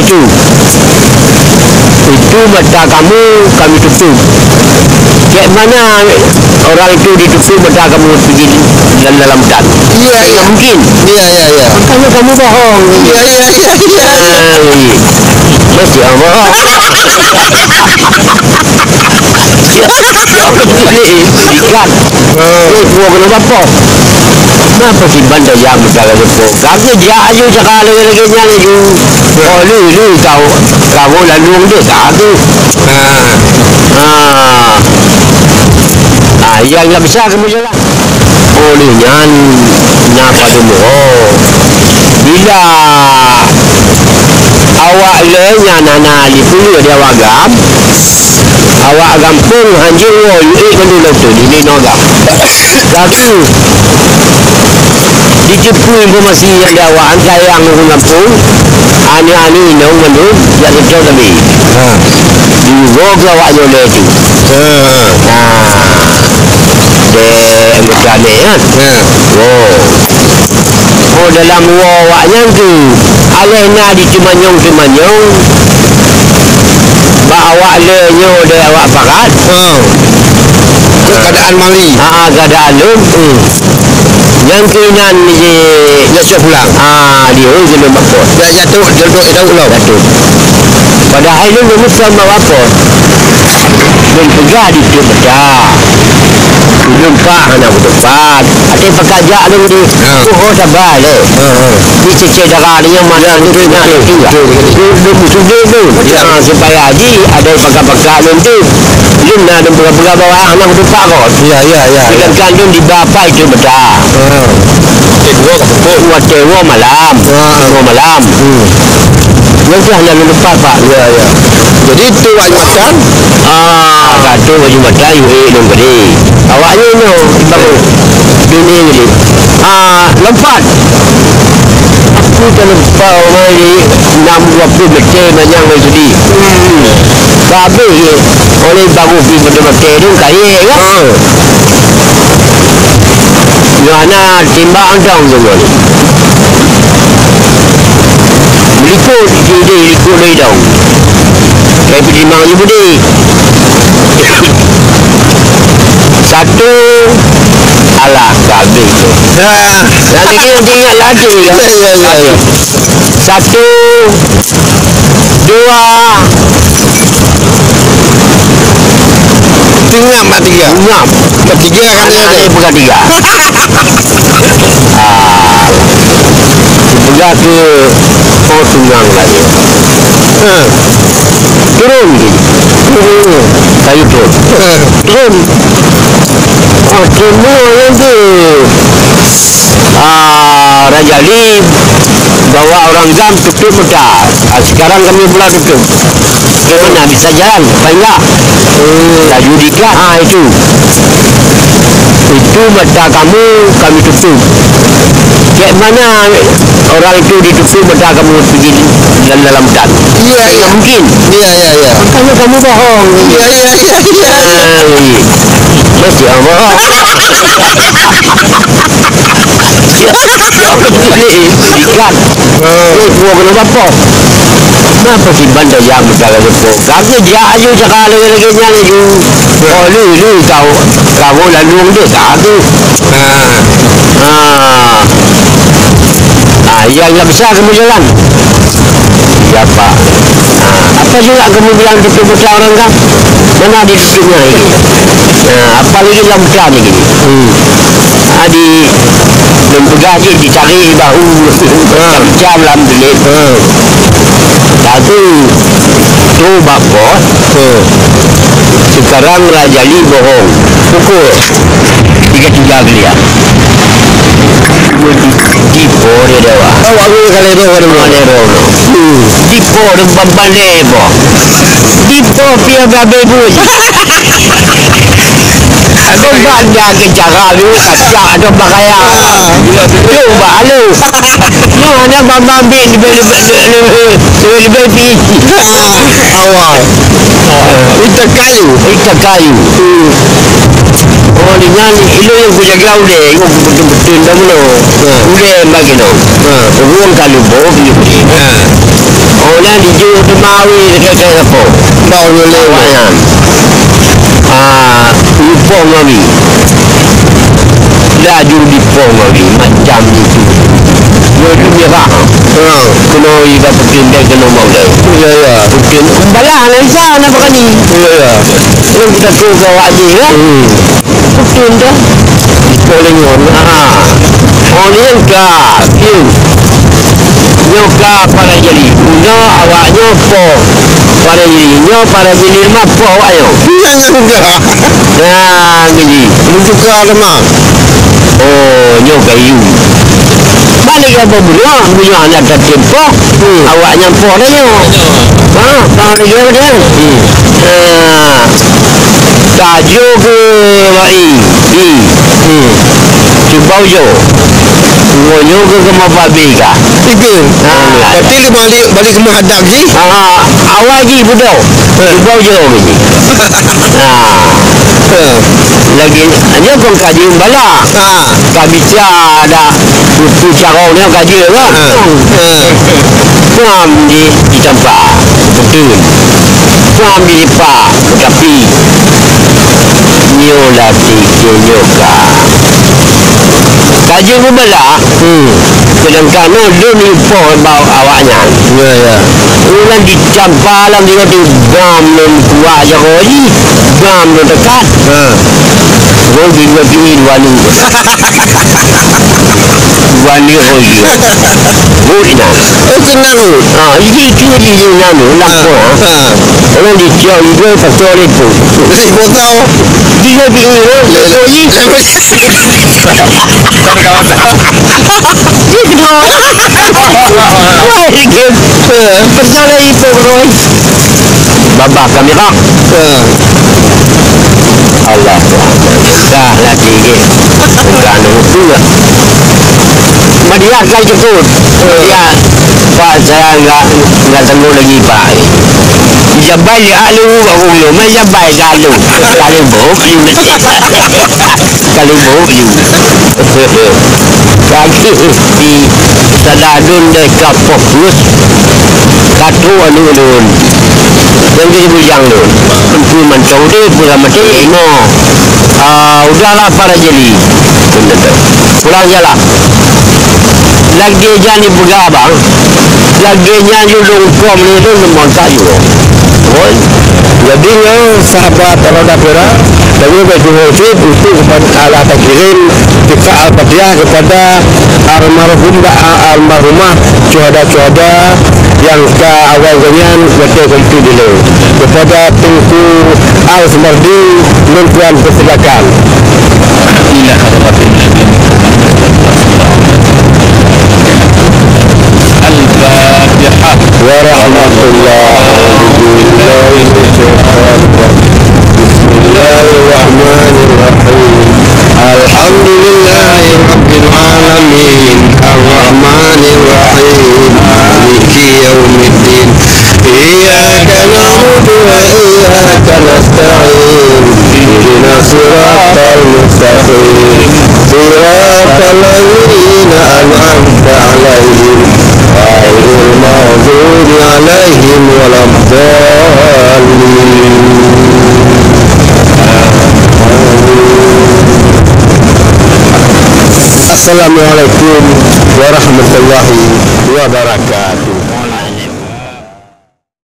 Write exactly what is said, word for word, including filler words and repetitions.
Itu, itu mata kamu kami tutup. Cek mana orang itu ditutup mata kamu pergi dalam, dalam hutan? Iya, iya. Mungkin. Iya, iya, iya. Makanya kamu bohong. Iya, iya, iya, iya. Hai. Masya Allah. Ikan. Oh. Lu tua kena apa? Kenapa si bandar yang berjalan depo? Kami dia ayu cakap lagi-lagi nyan laju. Oh, lu, lu tahu. Kamu lalu dia tak tu. Ha. Ha. Ha, yang nggak bisa kamu jalan. Oleh nyan, na padum ho. Bila awak le nyan hana dipeuleueh di awak gam, awak gampông hanjeuet woe, yue mandum lom tu, di nino gam. Tapi, diceupeu informasi nyang di awak, an sayang ureueng gampông, aneuk-aneuk inong mandum, jak seutôt sabe. Ha. Diwoe keu awak nyoe lé tu. Ha. Ha. Dek anggota nyoe, kan? Ha. Woe. Oh, dalam woe awak nyan tu, aléh na diteumanyong-teumanyong, bak awak le nyoe deh awak pakat. Ha. Keuadaan Mali. Ha, keuadaan lom. Hmm. Nyang keunan je. Ya, sudah pulang. Ha, dia, oh, dia lom bakot. Ya, ya, tu, tu, tu, tu, tu. Padahai lôn lôn muphom bak wapot. Lôn peugah di teumpat. Ulôn pak hana beuteupat. Até pakajak lôn di. Ya. Oh, sabar lé. Ha, ha. Di cicé dara dia mana. Ya, betul, betul, betul, betul. Lôn, lôn beusudut lôn. Ya. Ha, supaya ji ada pakak-pakak lôn tu. Lôn na lôn peugah-peugah bahwa hana beuteupat kot. Ya, ya, ya, ya. Sedangkan lôn di bapa itu beda. Ha. Watèe woe malam. Ha. Woe malam. Hmm. Nyan tu hana lôn leupah, Pak. Ya, ya. Jadi, tu wak Jumatan? Ah, ka tu wak Jumatan, yue lôn keudeh. Awak nyoe nyoe, baru. Dunia ni. Ah, lompat. Aku tak lupa, orang ni enam dua puluh meter manyang dari sudi. Hmm. Babeh ye. Oleh baru pergi mata-mata tu, kaya kan? Ha. Nyoe hana timbang dong tu nyoe. Likot di, di likot di dong. Tapi timbang je budi. Satu, alah, habis tu. Ha. Nanti kita ingat lagi, kan? Ya, ya, ya, ya. Satu, dua. Tinggal mak tiga. Ngam. Ketiga kan dia ada. Ada bukan tiga. Ah. Tiga ke, oh, tunggang lagi. Ha. Turun. Turun. Kayu turun. Ha. Turun. Ah, turun yang tu. Ah, Raja Ali bawa orang GAM tutup mata. Ah, sekarang kami pula tutup. Bagaimana bisa jalan? Apa enggak? Hmm. Laju diikat. Ah, itu. Itu mata kamu kami tutup. Cek mana orang itu ditutup mata kamu pergi dalam, dalam hutan? Iya, iya. Mungkin. Iya, iya, iya. Makanya kamu bohong. Iya, iya, iya, iya. Ah, iya. Masya Allah. Ikan. Oh. Ni, gua kena apa? Kenapa si bandar yang berjalan depo? Kami dia ayu cakap lagi-lagi nyan laju. Oh, lu, lu tahu. Kamu lalu dia tak tu. Ha. Ha. Ah, yang nggak bisa kamu jalan. Siapa? Ah, apa juga kamu bilang tutup mata orang GAM? Mana ada tutupnya ini? Ah, apa lagi dalam mata ni gini? Hmm. Adi, lôn peugah cit dicari bahu. Ha. Macam-macam lam bilik. Ha. Tapi, tu bak bos. Ha. Sekarang Raja Li bohong. Pukul tiga tiga gelia. Di, di po dia dah, wah. Oh, aku kali tu, kali tu. Mana dia, wah? Hmm. Di po dia, bang, bang dia, po. Di po pia babe bu. Aku banda ke cara lu, kacak ada pakaian. Ah. Lu balu. Lu hanya bambang bin, lebih, lebih, lebih, lebih, lebih pi. Ah, awal. Itu kayu. Itu kayu. Hmm. Oh, dengan itu yang ku jaga udah, yang ku betul-betul dah mula. Ha. Udah bagi no. Ha. Ruang kalu bau, Ha. Oh, Nyan dijok teuma awé dekat-dekat sapo. Bau nyoe lé. Awak nyan. Ah, dipoh ngon awé. Laju dipoh ngon awé, macam itu. Nyoe tu mirah. Ha. Keunoe iba peuteun dai keunoe mau dai. Ya, ya. Peuteun. Balah na Isa na bakani. Ya, ya. Lôn kita tu ke awak jih, ya. Hmm. Beutôi dah. Poleh ngon. Ha. Poleh ka. Piu. Nyoe ka pada jadi. Nyoe awak nyoe po. Pada jadi. Nyoe pada jadi mah po awak nyoe. Iya, iya, iya. Nah, jadi. Menunjukkan lemah. Oh, nyoe kayu. Balik ke apa bunoe? Bunoe anak tatimpoh. Hmm. Awak nyan poh dah nyoe. Ha, bang lagi apa dia? Hmm. Ha. Tajo ke mak i. I. Hmm. Cuba ujo. Ngoyo ke ke mapabi ka. Tiga. Ha. Berarti lima balik, balik ke rumah hadap ji? Ha. Awak ji budak. Ha. Cuba ujo ke ji. Ha. Ha. Lagi, nyoe kon ka jeuem bala. Ha. Ka bica dah. Peue carông nyoe ka jeuem lah. Ha. Ha. Pam di, di tampa. Beutôi. Pam di lipa. Tapi, nyoe lah si nyoe ka. Ka jeuem bala. Hmm. Sedangkan nyoe lôn ipoh bak awak nyan. Ya, ya. Ulang dicampa lam tiga tu bam lôn kuah jaroe jih, bam lôn dekat. Ha. Roh di dua bini dua ni. Dua ni roh dia. Roh di na. Oh, kena roh. Ha, jadi itu di di na tu, nak ha, ko, ha. Ha. Orang dicok itu pasal itu. Botol. Dia bini roh, roh ni. Dia kedua. Wah, dia percaya itu, bro. Babah kamera. Ha. Allah Tuhan. Dah lagi ke. Bukan itu lah. Media kan cukup. Media. Pak, saya enggak, enggak sanggup lagi, Pak. Jabai lihat lu, baru lu. Mai jabai dah lu. Kali bok, you. Kali bok, you. Kaki di sadadun deh ka fokus. Katu anu lun. Yang jadi bujang lun. Empu mantong deh, pura mati. Imo. Ah, udahlah para jeli. Pulang jalan. Lagèe nyan ipeugah abang, lagèe nyan yue lôn kông lé lôn deungon kayu. Oi. Jadi nyoe sahabat Roda Pera, kami berdoa cit untuk kepada Allah takirim kita Al-Fatihah kepada almarhum, almarhumah syuhada-syuhada yang ka awai gobnyan watèe keunti dilèe. Kepada Teungku Al Sumardi, lôn tuan persilakan. Ila hadratin Nabi Muhammad. Al-Fatihah. Warahmatullah. Bismillahirrahmanirrahim. Alhamdulillahi rabbil alamin. Arrahmanirrahim. Maliki yaumiddin. Iyyaka na'budu wa iyyaka nasta'in. Ihdinas siratal mustaqim. Siratal ladzina an'amta 'alaihim, ghairil maghdubi 'alaihim waladdallin. Assalamualaikum warahmatullahi wabarakatuh.